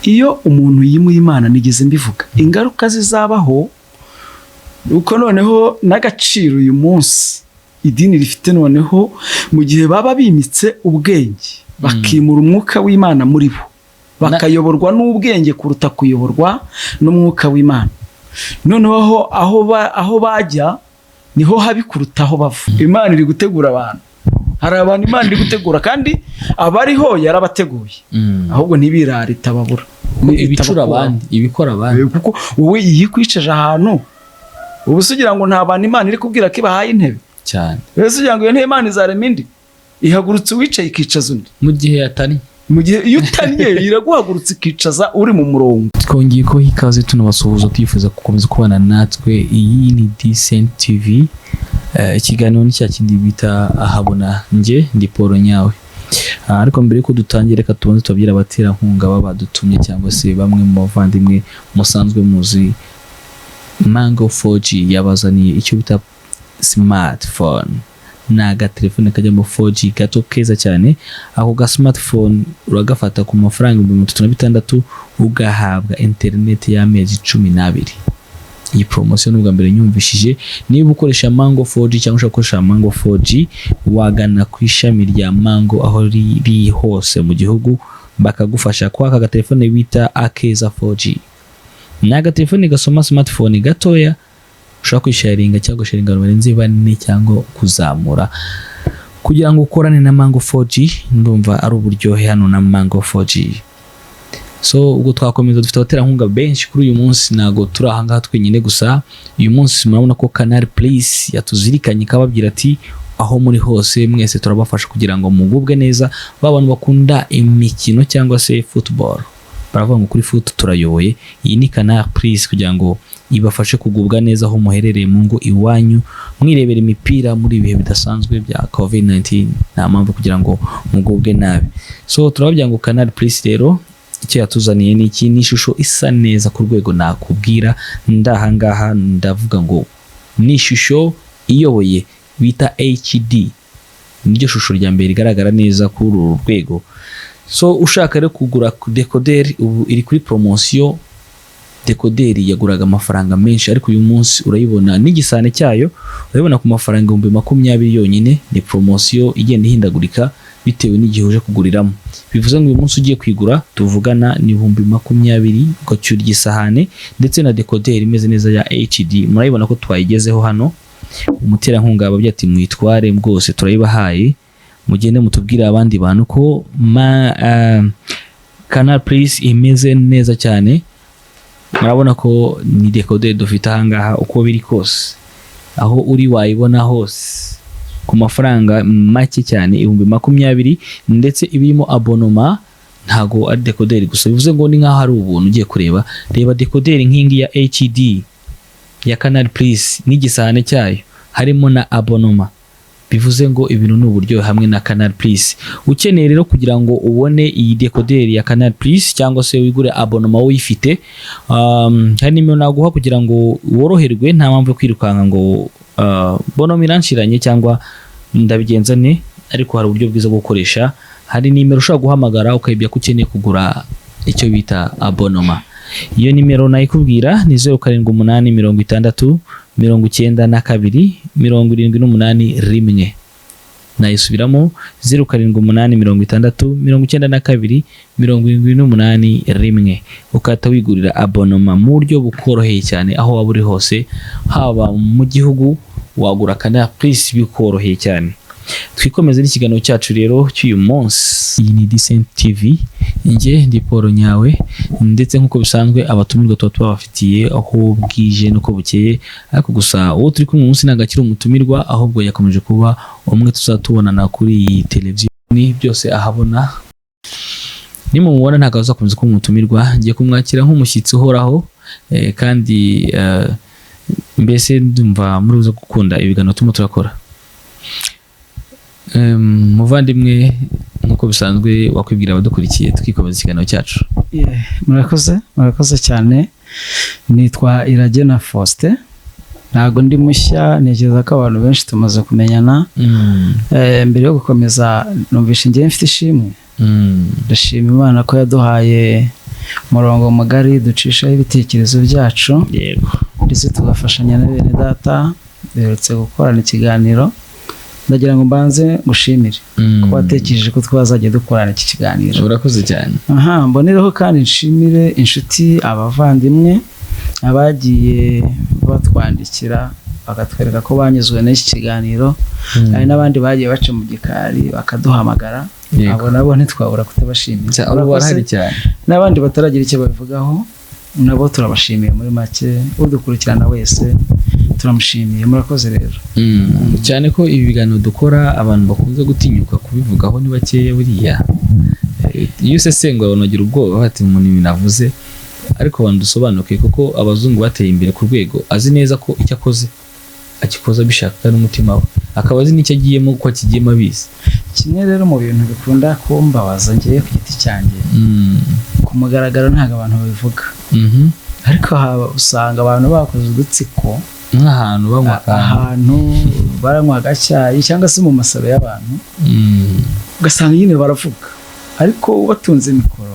Iyo umuntu yimuye Imana, nigeze mbivuga, ingaruka zizabaho uko noneho n'agaciro uyu munsi idini rifite, noneho mu gihe baba bimitse ubwenge, bakimura umwuka w'Imana muri bo, bakayoborwa n'ubwenge kuruta kuyoborwa n'umwuka w'Imana, noneho aho bajya niho habi kuruta aho bava. Imana iri gutegura abantu. Hari abantu Imana iri gutegura, kandi abariho yarabateguye, ahubwo ntibirare, itababura. Ibicura abandi, ibikora abandi. Kuko wowe iyo ikwicaje ahantu, ubu se ugira ngo nta bantu Imana iri kubwira ko ibahaye intebe? Cyane. Ese ugira ngo iyo ntebe Imana izarema indi, ihagurutse uwicaye ikicaza undi? Mu gihe yatannye. Mu gihe iyo utannye, iraguhagurutsa ikicaza uri mu murongo. Twongeye kubaha ikaze, tunabasuhuza, twifuza gukomeza kubana natwe. Iyi ni Decent TV. Ikiganiro ni cya kindi bita Ahabona. Njye ndi Paul Nyawe. Ariko mbere yuko dutangira, reka tubanze tubabwire abaterankunga baba badutumye, cyangwa se bamwe mu bavandimwe musanzwe muzi. Mango 4G yabazaniye icyo bita smartphone. Ni agatelefone kajyamo 4G gato keza cyane. Ako ga smartphone uragafata ku mafaranga 36,000, ugahabwa interineti y'amezi 12. Iyi poromosiyo ni ubwa mbere nyumvishije. Niba ukoresha Mango 4G cyangwa ushaka gukoresha Mango 4G, wagana ku ishami rya Mango aho riri hose mu gihugu, bakagufasha kwa aka gatelefone bita Akeza 4G. Ni agatelefone gasoma, smartphone gatoya ushobora kwisharinga cyangwa gusharinga abantu barenze bane cyangwa kuzamura, kugira ngo ukorane na Mango 4G. Ndumva ari uburyohe hano na Mango 4G. So ubwo twakomeza, dufite abaterankunga benshi kuri uyu munsi, ntabwo turi ahangaha twenyine gusa. Uyu munsi murabona ko Canal Plus yatuzirikanye, ikababwira ati: "Aho muri hose mwese turabafasha kugira ngo mugubwe neza." Ba bantu bakunda imikino cyangwa se football, baravuga ngo kuri foot turayoboye. Iyi ni Canal Plus kugira ngo ibafashe kugubwa neza aho muherereye mu ngo iwanyu, mwirebera imipira muri ibihe bidasanzwe bya COVID-19. Nta mpamvu kugira ngo mugubwe nabi. So turababwira ngo Canal Plus rero icyo yatuzaniye ni iki? Ni ishusho isa neza ku rwego nakubwira ndahangaha, ndavuga ngo ni ishusho iyoboye bita HD. Niryo shusho rya mbere rigaragara neza kuri uru rwego. So ushaka rero kugura decoder, ubu iri kuri promotion. Decoder yaguraga amafaranga menshi, ariko uyu munsi urayibona n'igisahane cyayo, urayibona ku mafaranga 20,000 yonyine. Ni promotion igenda ihindagurika bitewe n'igihe uje kuguriramo. Bivuze ngo uyu munsi ugiye kuyigura tuvugana ni 20,000, ugacyura igisahane ndetse na decoder imeze neza ya HD. Murayibona ko twayigezeho hano. Umuterankunga yababwiye ati: "Mwitware rwose, turayibahaye, mugende mutubwire abandi bantu ko Canal Plus imeze neza cyane." Murabona ko ni decoder dufite ahangaha. Uko biri kose, aho uri wayibona hose ku mafaranga make cyane, 20,000, ndetse ibirimo abonnement, ntago ari decoder gusa. Bivuze ngo ni nk'aho ari ubuntu. Ugiye kureba, reba decoder nk'ingi ya HD ya Canal Plus n'igisahane cyayo, harimo na abonnement. Bivuze ngo ibintu ni uburyo hamwe na Canal Plus. Ukeneye rero kugira ngo ubone iyi decoder ya Canal Plus cyangwa se wigure abonnement uyifite, hari nimero naguha kugira ngo woroherwe. Nta mpamvu yo kwirukanka ngo abonnement iranshiranye cyangwa ndabigenza ne, ariko hari uburyo bwiza bwo gukoresha. Hari nimero ushobora guhamagara ukayibwira ko ukeneye kugura icyo bita abonnement. Iyo nimero nayikubwira ni 0786092781. Nayisubiramo: 0786092781, ukahita wigurira abonnement mu buryo bukoroheye cyane. Aho waba uri hose, haba mu gihugu, wagura Canal Plus bikoroheye cyane. Twikomeze n'ikiganiro cyacu rero cy'uyu munsi. Iyi ni Decent TV, njye ndi Paul Nyawe, ndetse nk'uko bisanzwe abatumirwa tuba tubabafitiye aho bwije n'uko bukeye. Ariko gusa uwo turi kumwe umunsi ntabwo akiri umutumirwa, ahubwo yakomeje kuba umwe tuzatubonana kuri iyi televiziyo. Ni byose ahabona. Nimumubona ntabwo azakomeza kuba umutumirwa, ngiye kumwakira nk'umushyitsi uhoraho. Kandi mbese ndumva muri buze gukunda ibiganiro turimo turakora. Muvandimwe, nk'uko bisanzwe wakwibwira abadukurikiye, tukikomeza ikiganiro cyacu. Yeah, murakoze, murakoze cyane. Nitwa Iragena Faustin. Ntabwo ndi mushya, ntekereza ko abantu benshi tumaze kumenyana. Mbere yo gukomeza, numvishe ngewe mfite ishimwe. Ndashima Imana ko yaduhaye Umurongo mugari ducishaho ibitekerezo byacu, ndetse tugafashanya na bene data. Duherutse gukorana ikiganiro. Ndagira ngo mbanze ngushimire ko watekereje ko twazajya dukorana iki kiganiro. Urakoze cyane. Aha mbonereho kandi nshimire inshuti, abavandimwe, abagiye batwandikira bakatwereka ko banyuzwe n'iki kiganiro. Hari n'abandi bagiye baca mu gikari bakaduhamagara. Abo nabo ntitwabura kutabashimira. Abo Urakoze. barahari cyane. N'abandi bataragira icyo babivugaho nabo turabashimiye. Muri make, udukurikirana wese turamushimiye. Murakoze rero. Cyane ko ibi biganiro dukora abantu bakunze gutinyuka kubivugaho ni bakeya buriya. Iyo usesengura abantu bagira ubwoba bati: "Umuntu ibintu avuze." Ariko abantu dusobanuke, kuko abazungu bateye imbere ku rwego azi neza ko icyo akoze akikoza abishaka n'umutima we, akaba azi n'icyo agiyemo, ko akigiyemo abizi. Kimwe rero mu bintu bikunda kumbabaza ngewe ku giti cyanjye, ku mugaragaro ntabwo abantu babivuga, ariko usanga abantu bakoze udutsiko nk'ahantu banywa akantu, ahantu baranywa agacyayi cyangwa se mu masaro y'abantu, ugasanga nyine baravuga, ariko ubatunze mikoro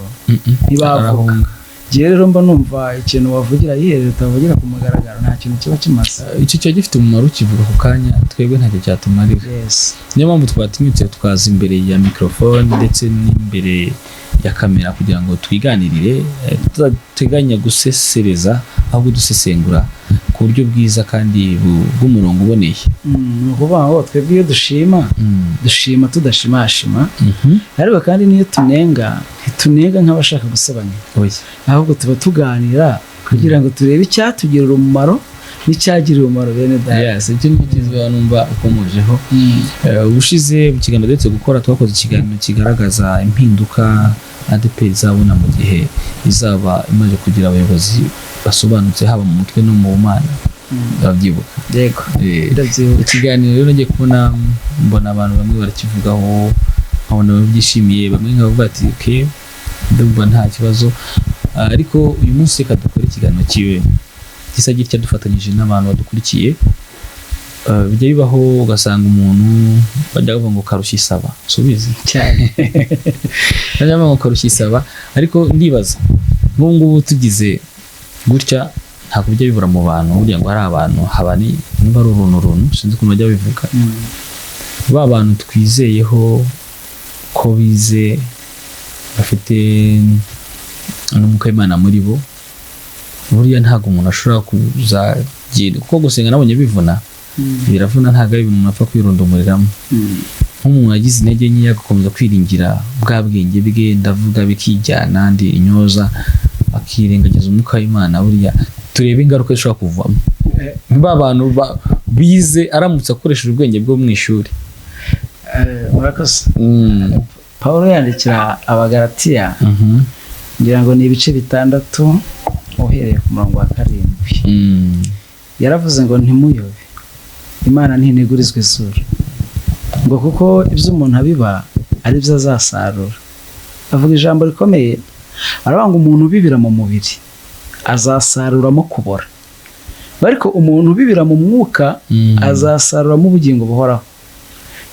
ntibavuga. Arahunga. Ngewe rero mba numva ikintu wavugira yiherera, utavugira ku mugaragaro, nta kintu kiba kimaze. Icyo kiba gifite umumaro ukivuga ku kanya, twebwe ntacyo cyatumarira. Niyo mpamvu twatinyutse tukaza imbere ya mikorofone ndetse n'imbere ya kamera kugira ngo twiganirire, tudateganya gusesereza, ahubwo dusesengura ku buryo bwiza kandi bw'umurongo uboneye. Ni ukuvuga ngo twebwe iyo dushima, dushima tudashimashima, ariko kandi n'iyo tunenga ntitunenga nk'abashaka gusebanya, Oya. ahubwo tuba tuganira kugira ngo turebe icyatugirira umumaro n'icyagirira umumaro bene data. Yes, icyo ni cyo numva ukomojeho. Ubushize mu kiganiro duherutse gukora, twakoze ikiganiro kigaragaza impinduka ADEPR izabona mu gihe izaba imaze kugira abayobozi basobanutse, haba mu mutwe no mu Mana. Urabyibuka? Yego. Ndabyibuka. Ikiganiro rero nagiye kubona mbona abantu bamwe barakivugaho, nkabona babyishimiye, bamwe nkavuga ati: "Okay, ndumva nta kibazo." Ariko uyu munsi reka dukore ikiganiro kiwe gisa gitya dufatanyije n'abantu badukurikiye. Bijya bibaho ugasanga umuntu bajya bavuga ngo karushya isaba, subizi cyane. Bajya bavuga ngo karushya isaba, ariko ndibaza nk'ubu ngubu tugize gutya, ntabwo bijya bibura mu bantu burya ngo hari abantu haba niba ari uruntu runtu, sinzi ukuntu bajya babivuga, ba bantu twizeyeho ko bize, bafite n'umwuka w'Imana muri bo. Buriya ntabwo umuntu ashobora kuzagira, kuko gusenga nabonye bivuna, biravuna, ntabwo ari ibintu umuntu apfa kwirundumuriramo. Nk'umuntu wagize intege nkeya agakomeza kwiringira bwa bwenge bwe, ndavuga bikijyana ndi intyoza, akirengagiza umwuka w'Imana, buriya turebe ingaruka zishobora kuvamo. Ba bantu bize, aramutse akoresheje ubwenge bwo mu ishuri. Murakoze. Paul yandikira Abagalatiya, ngira ngo ni ibice 6 uhereye ku murongo wa 7, yaravuze ngo: "Ntimuyobe, Imana ntinegurizwa izuru, ngo kuko ibyo umuntu abiba ari byo azasarura." Avuga ijambo rikomeye, aravuga ngo umuntu ubibira mu mubiri azasaruramo kubora, ariko umuntu ubibira mu mwuka azasaruramo ubugingo buhoraho.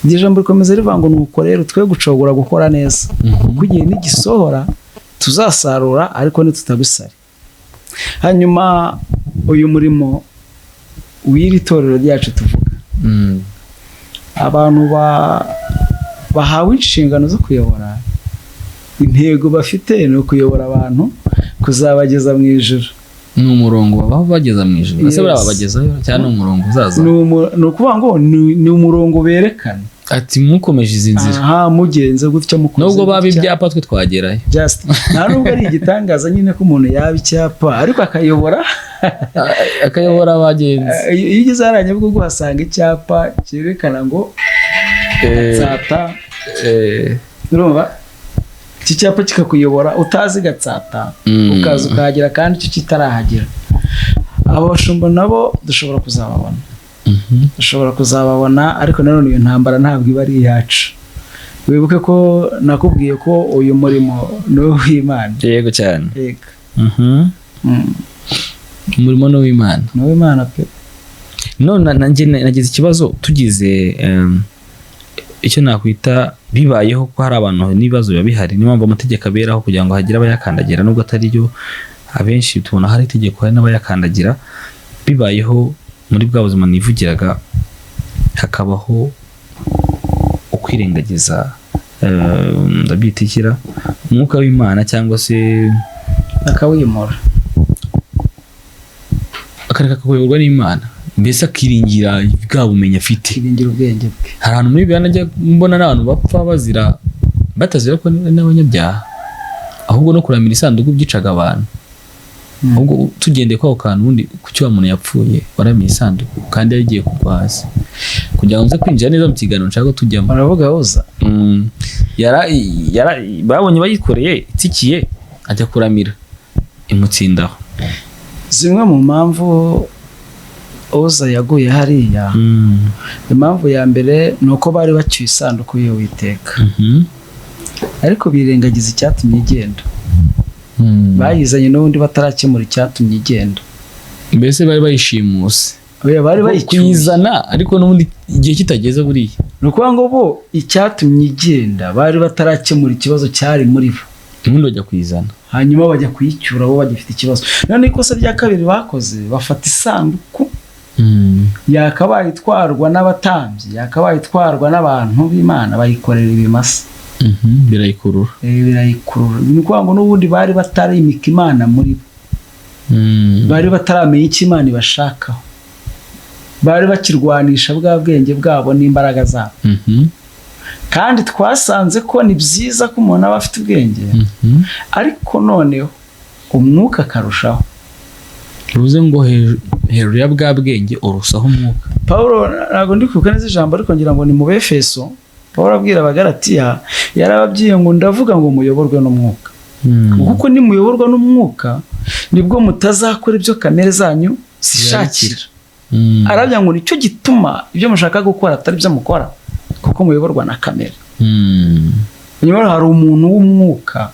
Iryo jambo rikomeza rivuga ngo: "Nuko rero twe gucogora gukora neza, kuko igihe nigisohora tuzasarura, ariko ntitutagusare." Hanyuma uyu murimo w'iri torero ryacu tuvuga, abantu bahawe inshingano zo kuyobora, intego bafite ni ukuyobora abantu kuzabageza mu ijuru. Ni umurongo babaho bageza mu ijuru ese? Yes. Buriya babagezayo cyangwa ni umurongo uzaza? Ni ukuvuga ngo ni umurongo berekana. Ati: "Mukomeje izi nzira." Aha mugenze gutya, mukoze nubwo baba gutya. ibyapa, twe twagerayo. Just nta nubwo ari igitangaza nyine ko umuntu yaba icyapa ariko akayobora. Akayobora abagenzi. Iyo ugeze hariya Nyabugogo uhasanga icyapa cyerekana ngo Gatsata. Urumva iki cyapa kikakuyobora utazi Gatsata, ukaza ukahagera kandi icyo kitarahagera. Abo bashumba nabo dushobora kuzababona, dushobora kuzababona, ariko nanone iyo ntambara ntabwo iba ari iyacu. Wibuke ko nakubwiye ko uyu murimo ni uw'Imana. Yego cyane. Yego. Umurimo ni uw'Imana. Ni uw'Imana pe. None nanjye nagize ikibazo, tugize Icyo nakwita bibayeho ko hari abantu n'ibibazo biba bihari, niyo mpamvu amategeko aberaho kugira ngo hagire abayakandagira, nubwo atari ryo abenshi tubona hari itegeko, hari n'abayakandagira. Bibayeho muri bwa buzima nivugiraga, hakabaho ukwirengagiza, ndabyita ikira umwuka w'Imana cyangwa se akawimura, akareka kuyoborwa n'Imana, mbese akiringira bwa bumenyi afite. Akiringira ubwenge bwe. Hari ahantu muri Bibiliya najya mbona n'abantu bapfa bazira, batazira ko ari n'abanyabyaha, ahubwo no kuramira isanduku byicaga abantu. Ahubwo tugendeye kuri ako kantu, ubundi kuki wa muntu yapfuye waramiye isanduku kandi yari igiye kugwa hasi? Kugira ngo nze kwinjira neza mu kiganiro nshaka ko tujyamo. Baravuga uza. Babonye bayikoreye itsikiye, ajya kuramira, imutsindaho. Zimwe mu mpamvu Uza yaguye hariya, impamvu ya mbere ni uko bari bacyuye isanduku y'Uwiteka, ariko birengagiza icyatumye igenda. Bayizanye n'ubundi batarakemura icyatumye igenda. Mbese bari bayishimuse? Oya, bari bayicyuye. Kuyizana, ariko n'ubundi igihe kitageze buriya. Ni ukuvuga ngo bo icyatumye igenda, bari batarakemura ikibazo cyari muri bo. Ubundi bajya kuyizana. Hanyuma bajya kuyicyura bo bagifite ikibazo. None ikosa rya kabiri bakoze, bafata isanduku yakabaye itwarwa n'abatambyi, yakabaye itwarwa n'abantu b'Imana, bayikorera ibimasa. Birayikurura. Birayikurura. Ni ukuvuga ngo n'ubundi bari batarimika Imana muri bo, bari bataramenya icyo Imana ibashakaho, bari bakirwanisha bwa bwenge bwabo n'imbaraga zabo. Kandi twasanze ko ni byiza ko umuntu aba afite ubwenge, ariko noneho umwuka akarushaho. Bivuze ngo hejuru ya bwa bwenge urusaho umwuka. Paul, ntabwo ndi kwibuka neza ijambo, ariko ngira ngo ni mu Befeso, Paul abwira Abagalatiya yarababwiye ngo: "Ndavuga ngo muyoborwe n'umwuka, kuko nimuyoborwa n'umwuka nibwo mutazakora ibyo kamere zanyu zishakira." Arabya ngo nicyo gituma ibyo mushaka gukora atari byo mukora, kuko muyoborwa na kamere. Nyuma hari umuntu w'umwuka.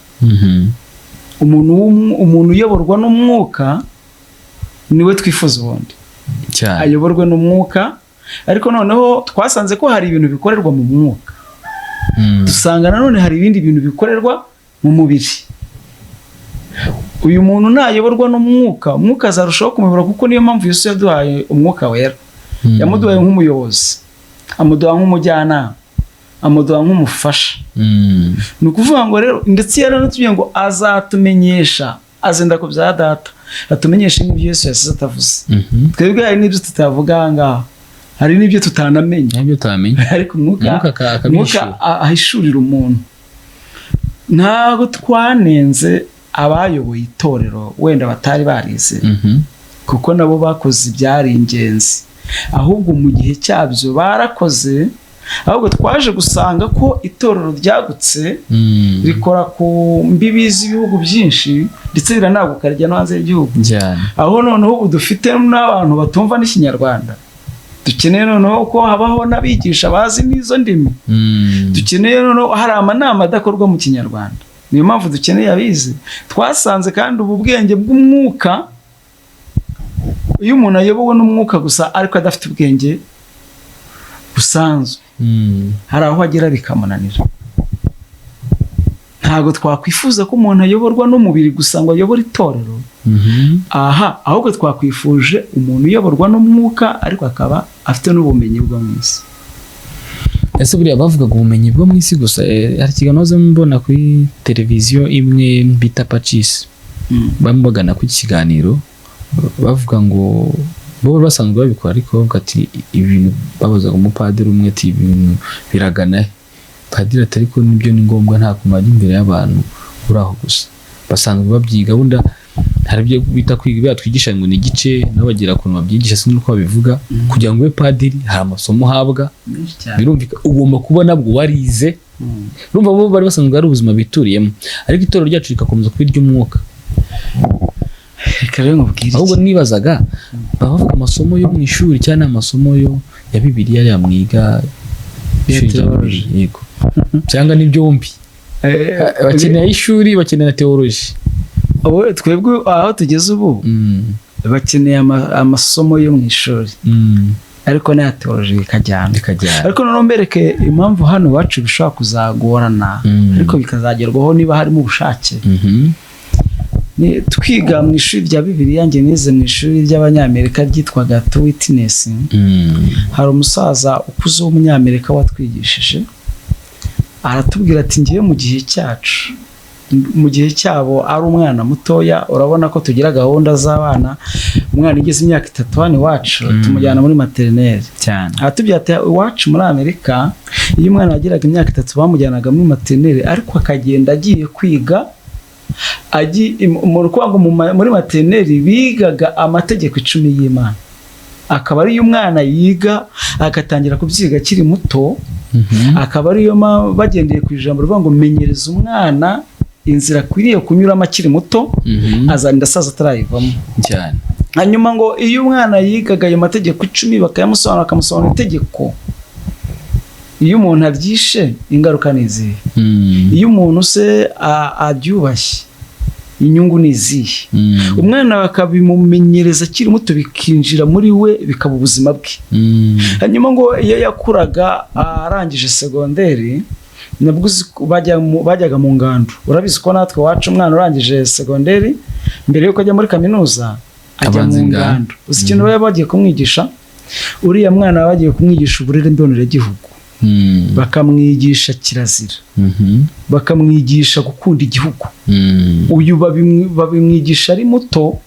Umuntu uyoborwa n'umwuka niwe twifuza ubundi. Ayoborwe n'umwuka, ariko noneho twasanze ko hari ibintu bikorerwa mu mwuka, dusanga nanone hari ibindi bintu bikorerwa mu mubiri. Uyu muntu nayoborwa n'umwuka, umwuka azarushaho kumuyobora, kuko niyo mpamvu Yesu yaduhaye Umwuka Wera. Yamuduhaye nk'umuyobozi, amuduha nk'umujyanama, amuduha nk'umufasha. Ni ukuvuga ngo rero ndetse yaranatubwiye ngo azatumenyesha, azenda ku bya Data atumenyeshe n'ibyo Yesu yasize atavuze. Twebwe hari n'ibyo tutavuga aha ngaha, hari n'ibyo tutanamenya. Nabyo utamenya. Ariko umwuka Umwuka umwuka akabihishura. Ahishurira umuntu. Ntabwo twanenze abayoboye itorero wenda batari barize, kuko nabo bakoze ibyari ingenzi, ahubwo mu gihe cyabyo barakoze. Ahubwo twaje gusanga ko itorero ryagutse, rikora ku mbibi z'ibihugu byinshi, ndetse biranaguka rijya no hanze y'igihugu, aho noneho ubu dufite n'abantu batumva n'Ikinyarwanda. Dukeneye noneho ko habaho n'abigisha bazi n'izo ndimi. Dukeneye noneho, hari amanama adakorwa mu Kinyarwanda, niyo mpamvu dukeneye abize. Twasanze kandi ubu bwenge bw'umwuka, iyo umuntu ayobowe n'umwuka gusa ariko adafite ubwenge busanzwe, hari aho agera bikamunanira. Ntabwo twakwifuza ko umuntu ayoborwa n'umubiri gusa ngo ayobore itorero. Aha ahubwo twakwifuje umuntu uyoborwa n'umwuka, ariko akaba afite n'ubumenyi bwo mu isi. Ese buriya bavugaga ubumenyi bwo mu isi gusa? Hari ikiganiro nahoze mbona kuri televiziyo imwe bita Pacis, barimo bagana ku iki kiganiro, bavuga ngo bo basanzwe babikora, ariko bavuga ati ibintu, babazaga umupadiri umwe ati: "Ibintu biragana he?" Padiri ati: "Ariko nibyo, ni ngombwa, nta kumajya imbere y'abantu uri aho gusa." Basanzwe babyiga, bunda hari ibyo bita kwiga batwigisha ngo ni igice, nabo bagira ukuntu babyigisha, sinzi uko babivuga. Kugira ngo ube padiri hari amasomo uhabwa. Menshi cyane. Birumvikana ugomba kuba nabwo warize. Urumva bo bari basanzwe ari ubuzima bituriyemo, ariko itorero ryacu rigakomeza kuba iry'umwuka. Reka rero nkubwire Ahubwo iki. nibazaga, baba bavuga amasomo yo mu ishuri cyangwa amasomo yo ya Bibiliya ariya mwiga ishuri rya Theology. Bibiliya? Yego, cyangwa ni byombi? Bakeneye ishuri, bakeneye na théologie. Ubu twebwe aho tugeze ubu, bakeneye amasomo yo mu ishuri. Ariko na théologie bikajyana. Bikajyana. Ariko noneho mbereke impamvu hano iwacu bishobora kuzagorana, ariko bikazagerwaho niba harimo ubushake. Twiga mu ishuri rya Bibiliya, njye nize mu ishuri ry'Abanyamerika ryitwaga Two Witness. Hari umusaza ukuze w'Umunyamerika watwigishije, aratubwira ati: "Ngewe mu gihe cyacu, mu gihe cyabo ari umwana mutoya, urabona ko tugira gahunda z'abana, umwana ugeze imyaka 3 hano iwacu tumujyana muri maternelle." Aratubwira ati: "Iwacu muri Amerika, iyo umwana yageraga imyaka 3 bamujyanaga muri maternelle, ariko akagenda agiye kwiga." Mu rukuvuga ngo muri maternelle bigaga amategeko 10 y'Imana, akaba ariyo umwana yiga, agatangira kubyiga akiri muto. Akaba ariyo bagendeye ku ijambo rivuga ngo: "Menyereza umwana inzira akwiriye kunyuramo akiri muto, azarinda asaza atarayivamo." Hanyuma ngo iyo umwana yigaga ayo mategeko 10, bakayamusobanura, bakamusobanura itegeko, iyo umuntu aryishe ingaruka ni izihe, iyo umuntu se aryubashye inyungu ni izihe, umwana bakabimumenyereza akiri muto, bikinjira muri we, bikaba ubuzima bwe. Hanyuma ngo iyo yakuraga arangije segonderi, nabwo uzi ko bajyaga mu ngando. Urabizi ko natwe iwacu umwana urangije segonderi, mbere yuko ajya muri kaminuza, ajya Abanza mu ingando. ngando. Uzi ikintu baba bagiye kumwigisha? Uriya mwana baba bagiye kumwigisha uburere mboneragihugu, bakamwigisha kirazira, bakamwigisha gukunda igihugu. Uyu babimwigisha ari muto.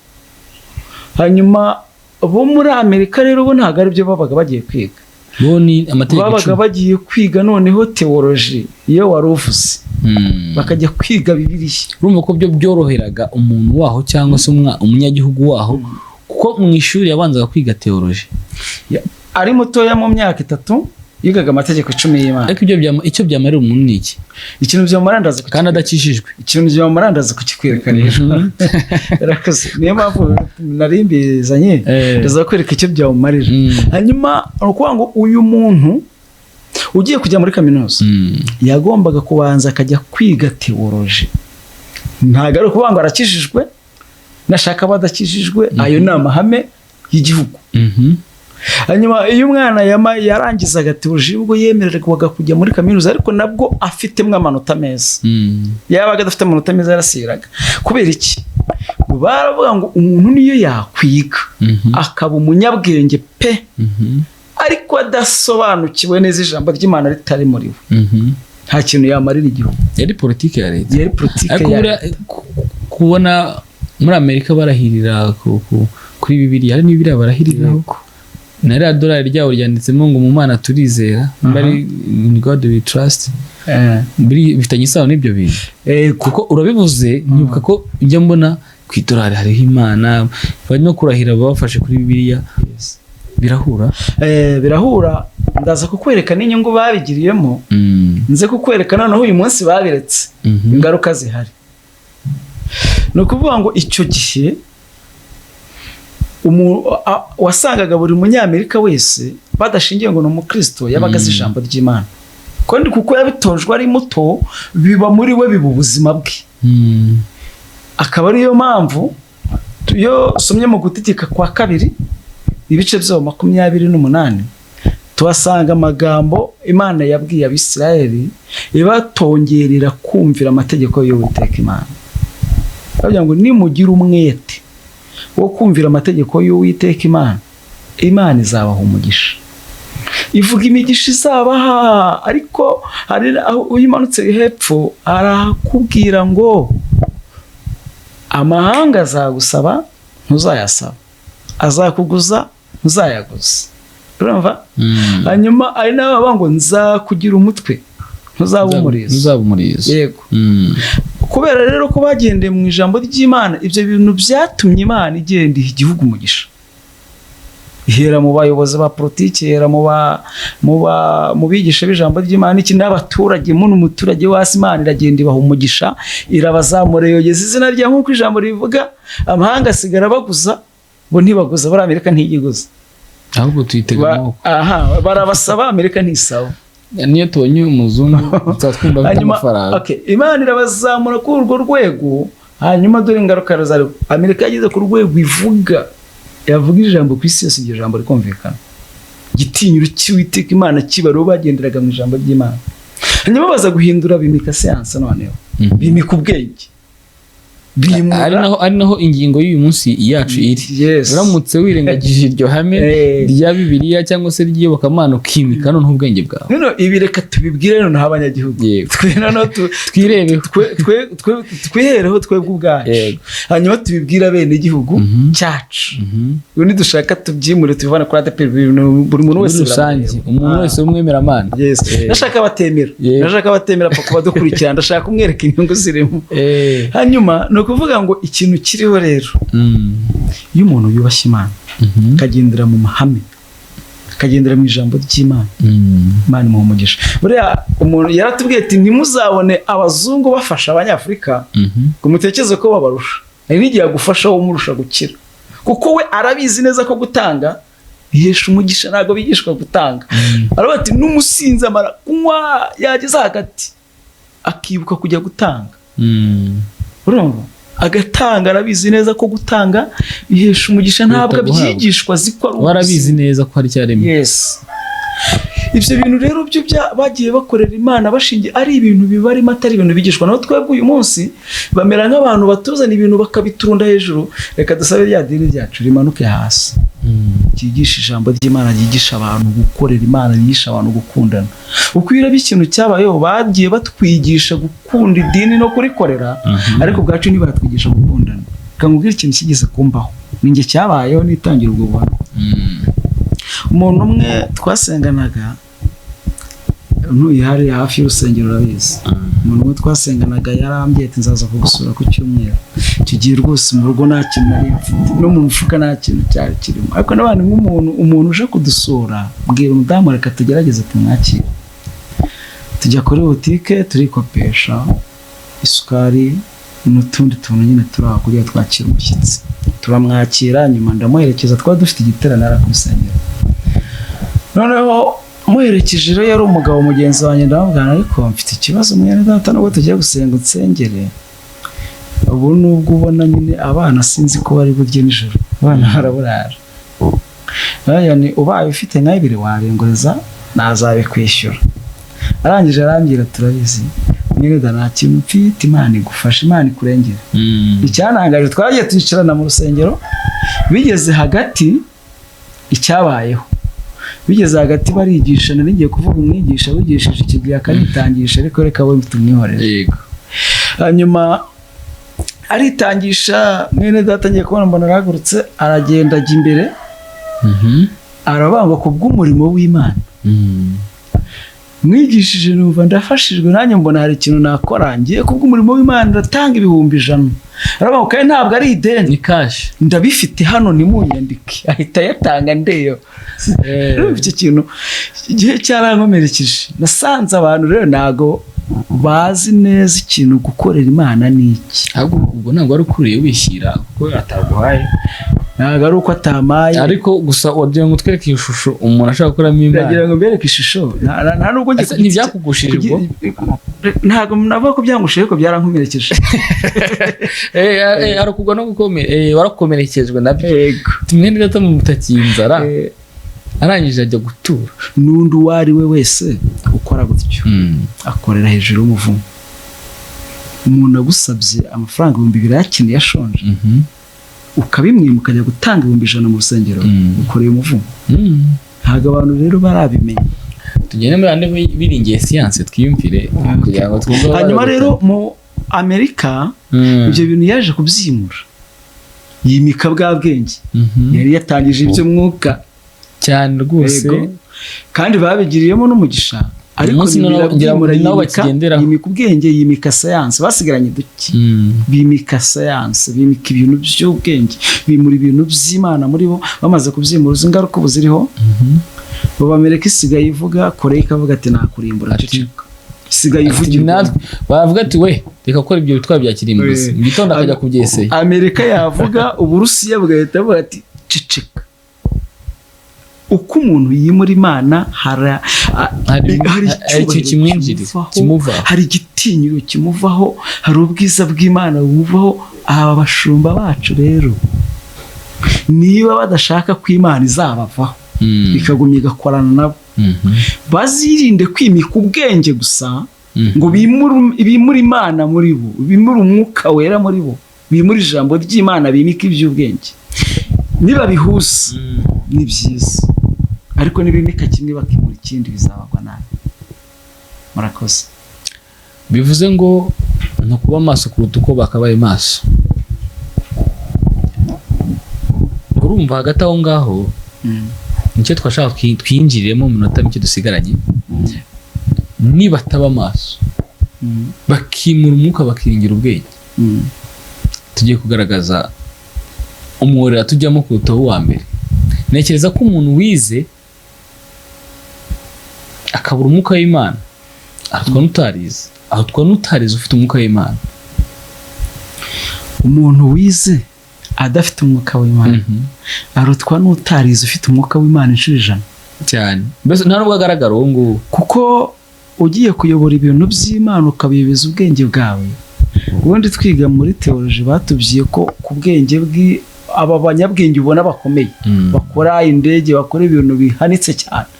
Hanyuma bo muri Amerika rero, bo ntabwo aribyo babaga bagiye kwiga. Bo ni amategeko Babaga 10. bagiye kwiga noneho théologie, iyo wari uvuze, bakajya kwiga Bibiliya. Urumva ko byo byoroheraga umuntu waho cyangwa se umunyagihugu waho, kuko mu ishuri yabanzaga kwiga théologie. Ari mutoya, mu myaka 3, yigaga amategeko 10 y'Imana. Ariko ibyo icyo byamarira umuntu ni iki? Ikintu byamara ndaza Kandi adakijijwe. Ikintu byamara ndaza kukikwereka rero. Yarakoze, niyo mpamvu nari mbizanye. Ndaza kwereka icyo byawumarira. Hanyuma ni ukuvuga ngo uyu muntu ugiye kujya muri kaminuza yagombaga kubanza akajya kwiga théologie. Ntabwo ari ukuvuga ngo arakijijwe, nashaka aba adakijijwe, ayo ni amahame y'igihugu. Hanyuma iyo umwana yarangizaga théologie, ubwo yemererwaga kujya muri kaminuza, ariko nabwo afitemo amanota meza. Yabaga adafite amanota meza yarasiraga. Kubera iki? Baravuga ngo umuntu niyo yakwiga akaba umunyabwenge pe, ariko adasobanukiwe neza ijambo ry'Imana ritari muri we, nta kintu yamarira igihugu. Yari politiki ya leta. Yari politiki Ariko ya buriya kubona muri Amerika barahirira kuri Bibiliya, hari n'Bibiliya barahiriraho, na ririya dorari ryabo ryanditsemo ngo "Mu Mana turizera", bari "In God we trust". Bifitanye isano n'ibyo bintu, kuko urabivuze nyibuka ko njya mbona ku idolari hariho Imana, bari no kurahira bafashe kuri Bibiliya. Birahura. Birahura. Ndaza kukwereka n'inyungu babigiriyemo. Nze kukwereka noneho uyu munsi babiretse, ingaruka zihari. Ni ukuvuga ngo icyo gihe wasangaga buri Munyamerika wese, badashingiye ngo ni umukristo, yabaga azi ijambo ry'Imana, kandi kuko yabitojwe ari muto, biba muri we, biba ubuzima bwe. Akaba ariyo mpamvu iyo usomye mu Gutegeka kwa Kabiri, ibice byaho 28, tuhasanga amagambo Imana yabwiye Abisirayeli ibatongerera kumvira amategeko y'Uwiteka Imana. Bavuga ngo: "Nimugira umwete wo kumvira amategeko y'Uwiteka Imana, Imana izabaha umugisha." Ivuga imigisha izabaha, ariko hari aho iyo umanutse hepfo arakubwira ngo: "Amahanga azagusaba, ntuzayasaba, azakuguza, ntuzayaguza." Urumva? Hanyuma ari nawe bavuga ngo: "Nzakugira umutwe, ntuzaba umurizo." Ntuzaba umurizo. Yego. Kubera rero ko bagendeye mu ijambo ry'Imana, ibyo bintu byatumye Imana igenda iha igihugu umugisha, ihera mu bayobozi ba politiki, ihera mu bigisha b'ijambo ry'Imana, iki n'abaturage, muno umuturage wasi. Imana iragenda ibaha umugisha, irabazamura, yogeza izina rya nk'uko ijambo rivuga. Amahanga asigara baguza, bo ntibaguza. Muri Amerika ntiyiguza. Ahubwo tuyitega amaboko. Aha barabasaba, Amerika ntisaba. Niyo tubonye umuzungu twumva afite Hanyuma, amafaranga. Okay, Imana irabazamura kuri urwo rwego. Hanyuma dore ingaruka zariho: Amerika yageze ku rwego ivuga, yavuga ijambo ku isi yose, iryo jambo rikumvikana. Igitinyiro cy'Uwiteka Imana kibariho, bagenderaga mu ijambo ry'Imana. Hanyuma baza guhindura, bimika siyanse noneho, bimika ubwenge, bimura. Ari naho ingingo y'uyu munsi yacu iri. Uramutse wirengagije iryo hame rya Bibiliya cyangwa se ry'iyobokamana, ukimika noneho ubwenge bwawe. None ibi reka tubibwire noneho abanyagihugu. Twe noneho Twirebeho. twihereho twebwe ubwacu, hanyuma tubibwire abenegihugu cyacu. Ubu nidushaka tubyimure, tubivane kuri ADEPR, buri muntu Muri wese rusange, biramureba. umuntu wese w'umwemeramana. Yes. Ndashaka abatemera, ndashaka abatemera paka badukurikira, ndashaka kumwereka inyungu zirimo. Hanyuma ni ukuvuga ngo ikintu kiriho rero, iyo umuntu yubashye Imana, akagendera mu mahame, akagendera mu ijambo ry'Imana, Imana imuha umugisha. Buriya umuntu yaratubwiye ati: "Ntimuzabone abazungu bafasha Abanyafurika ngo mutekereze ko babarusha. Hari n'igihe agufasha wowe umurusha gukira, kuko we arabizi neza ko gutanga bihesha umugisha." Ntabwo bigishwa gutanga. Aravuga ati: "N'umusinzi amara kunywa, yageze hagati akibuka kujya gutanga." Urumva, agatanga, arabizi neza ko gutanga bihesha umugisha. Ntabwo Kuruta guhabwa. abyigishwa, azi ko ari Warabizi ubuzima. neza ko hari icyaremwe. Yes. Ibyo bintu rero byo bagiye bakorera Imana bashingiye ari ibintu bibarimo, atari ibintu bigishwa. Naho twebwe uyu munsi bamera nk'abantu batuzana ibintu bakabiturunda hejuru. Reka dusabe rya dini ryacu rimanuke hasi, ryigisha ijambo ry'Imana, ryigisha abantu gukorera Imana, ryigisha abantu gukundana. Uko iyo urebye ikintu cyabayeho, bagiye batwigisha gukunda idini no kurikorera, ariko ubwacu ntibatwigisha gukundana. Reka nkubwire ikintu kigeze kumbaho, ni njye cyabayeho nitangira ubwo buhamya. Umuntu umwe twasenganaga, ntuye hariya hafi y'urusengero, urabizi. Umuntu umwe twasenganaga yarambwiye ati: "Nzaza kugusura ku cyumweru." Icyo gihe rwose mu rugo nta kintu nari mfite, no mu mufuka nta kintu cyari kirimo, ariko n'abantu nk'umuntu, umuntu uje kudusura, bwira umudamu: "Reka tugerageze tumwakire." Tujya kuri butike, turikopesha isukari n'utundi tuntu nyine turi aho kugira twakira umushyitsi. Turamwakira, nyuma ndamuherekeza. Twari dufite igiterane hariya ku rusengero. Noneho muherekeje rero, yari umugabo mugenzi wanjye, ndamubwira: "Ariko mfite ikibazo, mwene data, nubwo tugiye gusenga unsengere, ubu nubwo ubona nyine abana sinzi ko bari burye nijoro, abana baraburara. Ni ubaye ufite nka bibiri wabinguriza, nazabikwishyura." Arangije arambwira: "Turabizi mwene da, nta kintu mfite, Imana igufasha, Imana ikurengere." Icyantangaje, twagiye twicarana mu rusengero, bigeze hagati, icyabayeho, bigeze hagati barigisha, nari ngiye kuvuga umwigisha wigishije icyo gihe akanitangisha, ariko reka we tumwihorere. Hanyuma aritangisha, mwene data, ngiye kubona mbona arahagurutse, aragenda ajya imbere, arabangwa ku bw'umurimo w'Imana. "Mwigishije numva ndafashijwe, nanjye mbona hari ikintu nakora. Ngiye kubw'umurimo w'Imana ndatanga 100,000." Aravuga ngo: "Kandi ntabwo ari ideni, Ni cash. ndabifite hano, nimunyandike." Ahita ayatanga ndeyo. Urumva icyo kintu igihe cyarankomerekeje. Nasanze abantu rero ntabwo bazi neza ikintu gukorera Imana ni iki. Ahubwo ubwo ntabwo wari ukuriye wishyira kuko ataguhaye. Ntabwo ari uko atamaye. Ariko gusa wagira ngo utwereke iyo shusho umuntu ashaka gukoramo Imana. Ndagira ngo mbereke ishusho. Nta nubwo njye Ese ntibyakugushije ubwo? Ntabwo navuga ko byangushije, ariko byarankomerekeje. Harakugwa no gukomera, warakomerekejwe nabyo. Yego. Mwene data mu mutakiye inzara, arangije ajya gutura. N'undi uwo ari we wese ukora gutyo akorera hejuru y'umuvumo. Umuntu agusabye amafaranga 2000 yakeneye, ashonje, ukabimwima ukajya gutanga 100,000 mu rusengero, ukoreye umuvumo. Ntabwo abantu rero barabimenya. Tugende muri ande biringiye siyanse, twiyumvire kugira ngo twumve aho Hanyuma bari rero gutanga. mu Amerika, ibyo bintu yaje kubyimura, yimika bwa bwenge yari yatangije iby'umwuka. Cyane rwose. Yego. Kandi babigiriyemo n'umugisha, ariko Umunsi nyuma ngira ngo irabyimura, ni nabo yimika bakigenderaho. yimika ubwenge, yimika sayansi, basigaranye duke. Bimika sayansi, bimika ibintu by'ubwenge, bimura ibintu by'Imana muri bo. Bamaze kubyimura, uzi ingaruka ubu ziriho? Ubu Amerika isigaye ivuga, Koreya ikavuga ati: "Nakurimbura, ceceka." Isigaye Ati, ivugirwa. Natwe bavuga ati: "We reka gukora ibyo bitwaro bya kirimbuzi." Mu gitondo akajya kubyeseye. Amerika yavuga, Uburusiya bugahita buvuga ati: "Ceceka." Uko umuntu yimura Imana, hari Hari hari hari ikintu icyubahiro kimwinjiriza, kimuvaho, kimuvaho. hari igitinyiro kimuvaho, hari ubwiza bw'Imana bumuvaho. Aba bashumba bacu rero, niba badashaka ko Imana izabavaho Ikagumya igakorana nabo. Bazirinde kwimika ubwenge gusa ngo bimure Imana muri bo, bimure Umwuka Wera muri bo, bimure ijambo ry'Imana, bimike iby'ubwenge. Nibabihuza ni byiza, ariko nibimika kimwe bakimura ikindi, bizabagwa nabi. Murakoze. Bivuze ngo ni ukuba maso kuruta uko bakabaye maso. Urumva, hagati aho ngaho nicyo twashaka twinjiriremo mu minota mike dusigaranye. Nibataba maso, bakimura umwuka, bakiringira ubwenge, tugiye kugaragaza umworera tujyamo kuruta uwa mbere. Ntekereza ko umuntu wize akabura umwuka w'Imana arutwa n'utarize, arutwa n'utarize ufite umwuka w'Imana. Umuntu wize adafite umwuka w'Imana arutwa n'utarize ufite umwuka w'Imana inshuro 100. Cyane, mbese nta nubwo agaragara uwo nguwo. Kuko ugiye kuyobora ibintu by'Imana ukabiyoboza ubwenge bwawe, ubundi twiga muri théologie batubwiye ko ku bwenge bw'i aba banyabwenge ubona bakomeye, bakora indege, bakora ibintu bihanitse cyane,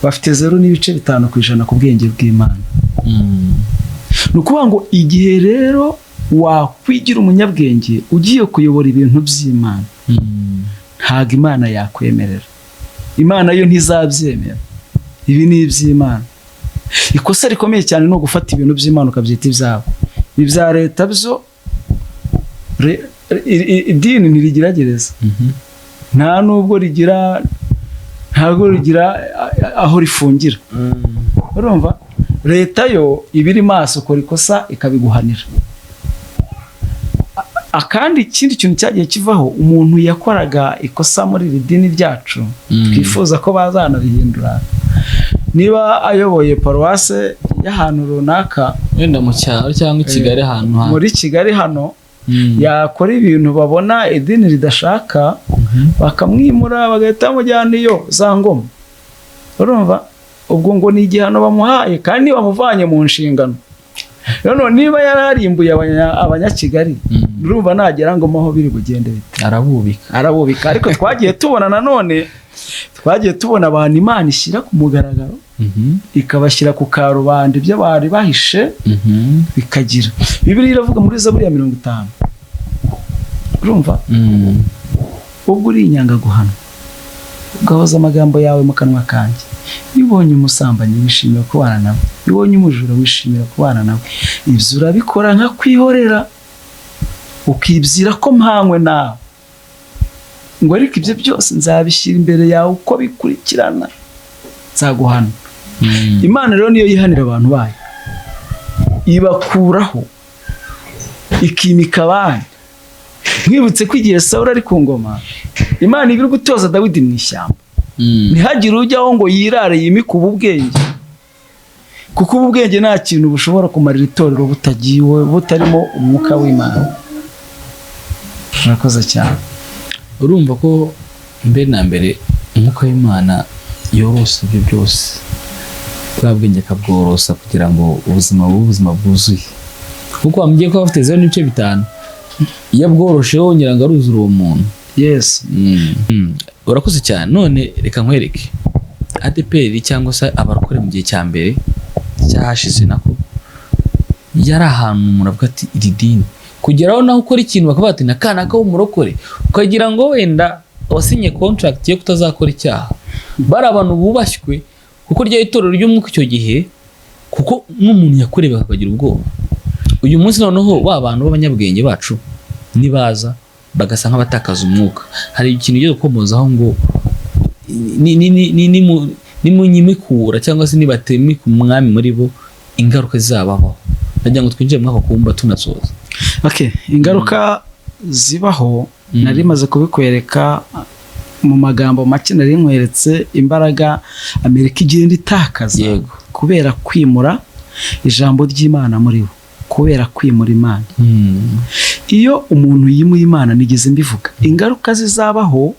bafite 0.5% ku bwenge bw'Imana. Ni ukuvuga ngo igihe rero wakwigira umunyabwenge ugiye kuyobora ibintu by'Imana, ntabwo Imana yakwemerera. Imana yo ntizabyemera. Ibi ni iby'Imana. Ikosa rikomeye cyane ni ugufata ibintu by'Imana ukabyita ibyabo. Ibya leta byo, idini ntirigira gereza, nta nubwo rigira, ntabwo rigira aho rifungira. Urumva, leta yo iba iri maso, ukora ikosa ikabiguhanira. Akandi ikindi kintu cyagiye kivaho, umuntu yakoraga ikosa muri iri dini ryacu, twifuza ko bazanabihindura, niba ayoboye paruwase y'ahantu runaka, wenda mu cyaro cyangwa i Kigali ahantu muri Kigali hano, yakora ibintu babona idini ridashaka, bakamwimura, bagahita bamujyana iyo za Ngoma. Urumva, ubwo ngo ni igihano bamuhaye kandi bamuvanye mu nshingano. Noneho niba yararimbuye Abanyakigali, urumva nagera Ngoma aho biri bugende bite? Arabubika. Arabubika. Ariko twagiye tubona nanone, twagiye tubona abantu Imana ishyira ku mugaragaro, ikabashyira ku karubanda, ibyo bari bahishe bikagira. Bibiliya iravuga muri Zaburi ya 50, urumva, "Ubwo uri inyanga guhanwa, ugahoza amagambo yawe mu kanwa kanjye. Iyo ubonye umusambanyi wishimira kubana nawe, iyo ubonye umujura wishimira kubana nawe. Ibyo urabikora nka kwihorera, ukibwira ko mpanywe nawe." Ngo ariko ibyo byose nzabishyira imbere yawe uko bikurikirana, nzaguhana. Imana rero niyo yihanira abantu bayo, ibakuraho ikimika abandi. Mwibutse ko igihe Sawuli ari ku ngoma, Imana iba iri gutoza Dawidi mu ishyamba. Ntihagire ujyaho ngo yirare yimike ubu bwenge, kuko ubu bwenge nta kintu bushobora kumarira itorero butagiwe, butarimo umwuka w'Imana. Murakoze cyane. Urumva ko mbere na mbere umwuka w'Imana yorosa ibyo byose, bwa bwenge akabworosa kugira ngo ubuzima bube ubuzima bwuzuye, kuko wambwiye ko bafite 0.5, iyo abworoshe wongera ngo aruzura uwo muntu. Yes. Urakoze cyane. None reka nkwereke ADEPR cyangwa se abarokore mu gihe cya mbere cyahashize, nako yari ahantu umuntu avuga ati iri dini kugeraho, naho ukora ikintu bakavuga ati na kanaka w'umurokore, ukagira ngo wenda wasinye contract yo kutazakora icyaha. Bari abantu bubashywe kuko rya itorero ry'umwuka icyo gihe, kuko n'umuntu yakurebaga akagira ubwoba. Uyu munsi noneho ba bantu b'abanyabwenge bacu nibaza bagasa nk'abatakaza umwuka, hari ikintu ugiye gukomozaho ngo nimunyimikura cyangwa se nibatemika umwami muri bo, ingaruka zizabaho. Ndagira ngo twinjire muri ako kumba tunasoza. Okay, ingaruka zibaho nari maze kubikwereka mu magambo make. Nari nkweretse imbaraga Amerika igenda itakaza kubera kwimura ijambo ry'Imana muri bo, kubera kwimura Imana. Iyo umuntu yimuye Imana, nigeze mbivuga, ingaruka zizabaho,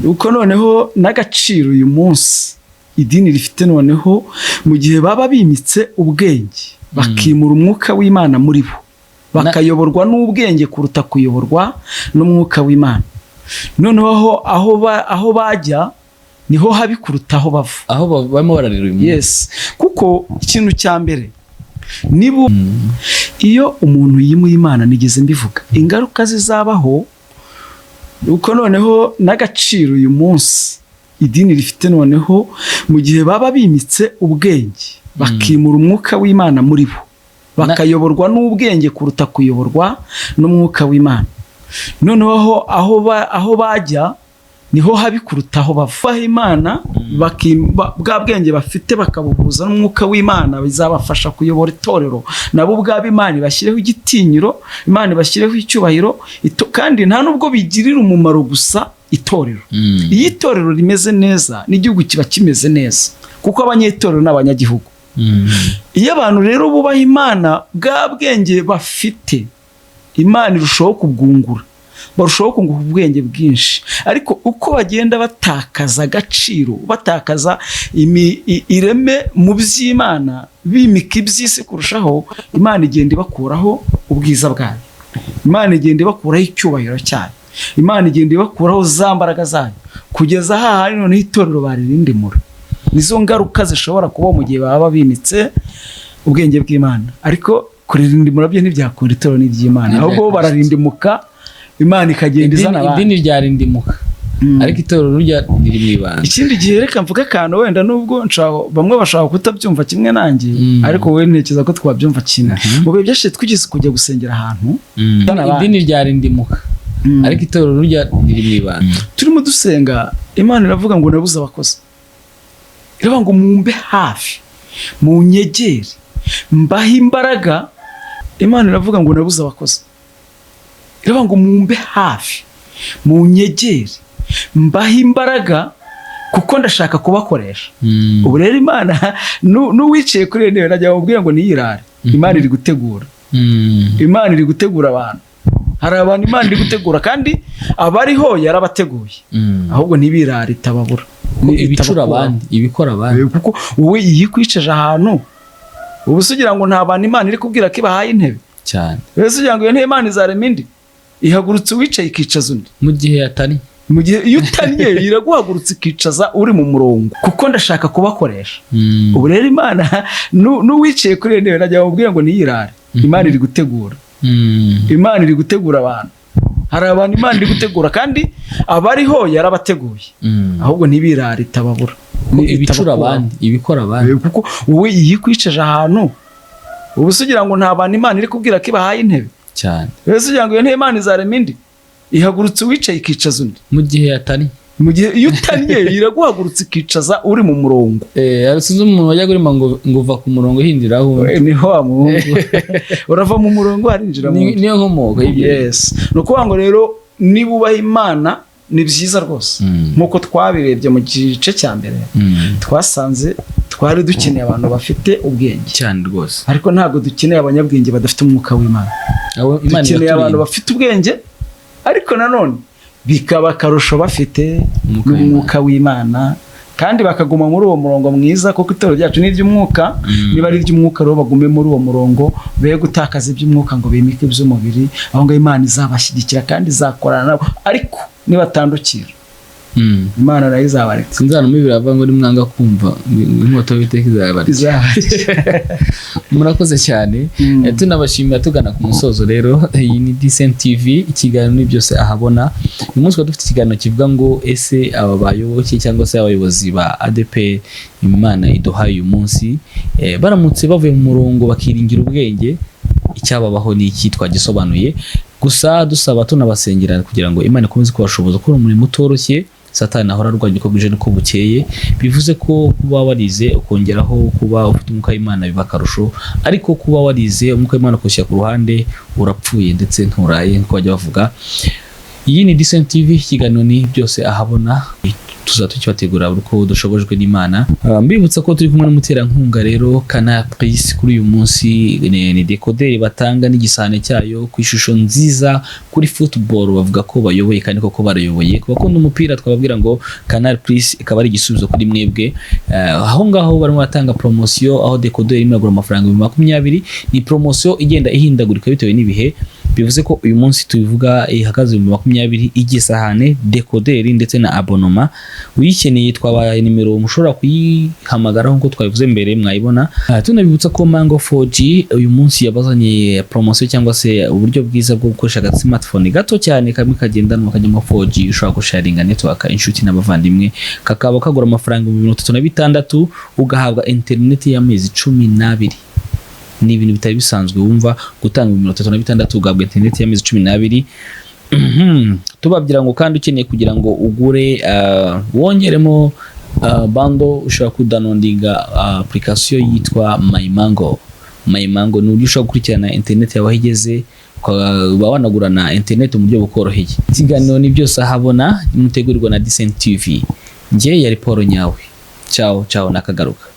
uko noneho n'agaciro uyu munsi idini rifite, noneho mu gihe baba bimitse ubwenge, bakimura umwuka w'Imana muri bo, bakayoborwa n'ubwenge kuruta kuyoborwa n'umwuka w'Imana. Noneho aho bajya niho habi kuruta aho bava. Aho barimo bararira uyu munsi. Yes, kuko ikintu cya mbere niba iyo umuntu yimuye Imana, nigeze mbivuga, ingaruka zizabaho, uko noneho n'agaciro uyu munsi idini rifite, noneho mu gihe baba bimitse ubwenge, bakimura umwuka w'Imana muri bo, bakayoborwa n'ubwenge kuruta kuyoborwa n'umwuka w'Imana, noneho aho bajya niho habi kuruta aho bava. Aho Imana bwa bwenge bafite bakabuhuza n'umwuka w'Imana, bizabafasha kuyobora itorero. Nabo ubwabo Imana ibashyireho igitinyiro, Imana ibashyireho icyubahiro, kandi nta nubwo bigirira umumaro gusa itorero. Iyo itorero rimeze neza, n'igihugu kiba kimeze neza, kuko abanyetorero ni abanyagihugu. Iyo abantu rero bubaha Imana, bwa bwenge bafite Imana irushaho kubwungura, barushaho kunguka ubwenge bwinshi. Ariko uko bagenda batakaza agaciro, batakaza ireme mu by'Imana, bimika iby'isi kurushaho, Imana igenda ibakuraho ubwiza bwayo, Imana igenda ibakuraho icyubahiro cyayo, Imana igenda ibakuraho za mbaraga zayo, kugeza hahandi noneho itorero baririndimura. Nizo ngaruka zishobora kuba mu gihe baba bimitse ubwenge bw'Imana. Ariko kuririndimura byo ntibyakunda, itorero ni iry'Imana, ahubwo bo bararindimuka, Imana ikagenda izana abandi. Idini ryarindimuka, ariko itorero rya riri mu ibanga. Ikindi gihe, reka mvuge akantu, wenda nubwo bamwe bashaka kutabyumva kimwe nanjye, ariko wowe ntekereza ko twabyumva kimwe. Mu bihe byashize twigeze kujya gusengera ahantu. Izana abandi. Idini ryarindimuka, ariko itorero rya riri mu ibanga. Turimo dusenga, Imana iravuga ngo nabuze abakozi. Iravuga ngo mumbe hafi, munyegere, mbahe imbaraga. Imana iravuga ngo nabuze abakozi. Iravuga ngo mumbe hafi, munyegere, mbahe imbaraga, kuko ndashaka kubakoresha. Ubu rero Imana n'uwicaye kuri iyo ntebe najya bamubwira ngo niyirare. Imana iri gutegura. Imana iri gutegura abantu. Hari abantu Imana iri gutegura, kandi abariho yarabateguye. Ahubwo ntibirare, itababura. Ko ibicura itabakuraho. abandi, ibikora abandi. Kuko wowe iyo ikwicaje ahantu, ubu se ugira ngo nta bantu Imana iri kubwira ko ibahaye intebe? Cyane. Mbese ugira ngo iyo ntebe Imana izarema indi, ihagurutse uwicaye ikicaza undi? Mu gihe yatari Mu gihe iyo utannye, iraguhagurutsa ikicaza uri mu murongo, kuko ndashaka kubakoresha. Ubu rero Imana n'uwicaye kuri iyo ntebe najya bamubwira ngo niyirare. Imana iri gutegura. Imana iri gutegura abantu. Hari abantu Imana iri gutegura, kandi abariho yarabateguye. Ahubwo ntibirare, itababura. Ko ibicura itabakuraho. abandi, ibikora abandi. Kuko wowe iyo ikwicaje ahantu, ubu se ugira ngo nta bantu Imana iri kubwira ko ibahaye intebe? Cyane. Mbese ugira ngo iyo ntebe Imana izarema indi, ihagurutse uwicaye ikicaza undi? Mu gihe yatari Mu gihe iyo utannye, iraguhagurutsa ikicaza uri mu murongo. Hari sinzi umuntu wajya kurima ngo uva ku murongo hindiraho undi. Niho wa muhungu urava mu murongo harinjira mu wundi. Niyo nkomoko y'ibyo. Yes, ni ukuvuga ngo rero niba ubaha Imana ni byiza rwose. Nk'uko twabirebye mu gice cya mbere, twasanze twari dukeneye abantu bafite ubwenge. Cyane rwose. Ariko ntabwo dukeneye abanyabwenge badafite umwuka w'Imana. Abo Imana Dukeneye abantu ibaturinda. bafite ubwenge, ariko nanone bikaba akarusho bafite Umwuka. n'umwuka w'Imana, kandi bakaguma muri uwo murongo mwiza, kuko itorero ryacu ni iry'umwuka. Niba ari iry'umwuka rero, bagume muri uwo murongo, be gutakaza iby'umwuka ngo bimike iby'umubiri. Aho ngaho Imana izabashyigikira kandi izakorana nabo, ariko nibatandukira, Imana nayo izabareka. Sinzanamo biravuga ngo nimwanga kumva inkota y'Uwiteka izabarya. Izabareka. Murakoze cyane. Tunabashimira, tugana ku musozo rero. Iyi ni Decent TV, ikiganiro ni byose ahabona. Uyu munsi twari dufite ikiganiro kivuga ngo ese aba bayoboke cyangwa se abayobozi ba ADEPR Imana iduhaye uyu munsi, baramutse bavuye mu murongo bakiringira ubwenge, icyababaho ni iki? Twagisobanuye, gusa dusaba tunabasengera kugira ngo Imana ikomeze kubashoboza gukora umurimo utoroshye. Satani ahora arwanya uko bwije n'uko bukeye. Bivuze ko kuba warize ukongeraho kuba ufite umwuka w'Imana biba akarusho, ariko kuba warize umwuka w'Imana ukushyira ku ruhande, urapfuye ndetse nturaye, nk'uko bajya bavuga. Iyi ni Decent TV, ikiganiro ni byose ahabona. Tuzaba tukibategura buri uko dushobojwe n'Imana. Mbibutsa ko turi kumwe n'umuterankunga rero Canal Plus. Kuri uyu munsi ni dekoderi batanga n'igisahane cyayo ku ishusho nziza. Kuri football bavuga ko bayoboye, kandi koko barayoboye. Ku bakunda umupira twababwira ngo Canal Plus ikaba ari igisubizo kuri mwebwe. Aho ngaho barimo batanga promosiyo, aho dekoderi imwe iragura amafaranga 20,000. Ni promosiyo igenda ihindagurika bitewe n'ibihe. Bivuze ko uyu munsi tubivuga ihagaze 20,000, igisahane, dekoderi ndetse na abonnement. Uyikeneye twabaye nimero mushobora kuyihamagaraho nk'uko twabivuze mbere, mwayibona. Tunabibutsa ko Mango 4G uyu munsi yabazaniye promotion cyangwa se uburyo bwiza bwo gukoresha aga smartphone gato cyane kamwe kagendanwa kajyamo 4G, ushobora gusharinga network inshuti n'abavandimwe, kakaba kagura amafaranga 36,000, ugahabwa internet y'amezi 12. Ni ibintu bitari bisanzwe wumva, gutanga 36,000 ugahabwa internet y'amezi 12. Tubabwira ngo kandi ukeneye kugira ngo ugure wongeremo bundle, ushobora kudownloadinga application yitwa My Mango. My Mango ni uburyo ushobora gukurikirana internet yawe aho igeze, ukaba wanagura na internet mu buryo bukoroheye. Ikiganiro ni byose ahabona, mutegurirwa na Decent TV. Njye yari Paul Nyawe. Ciao ciao, nakagaruka.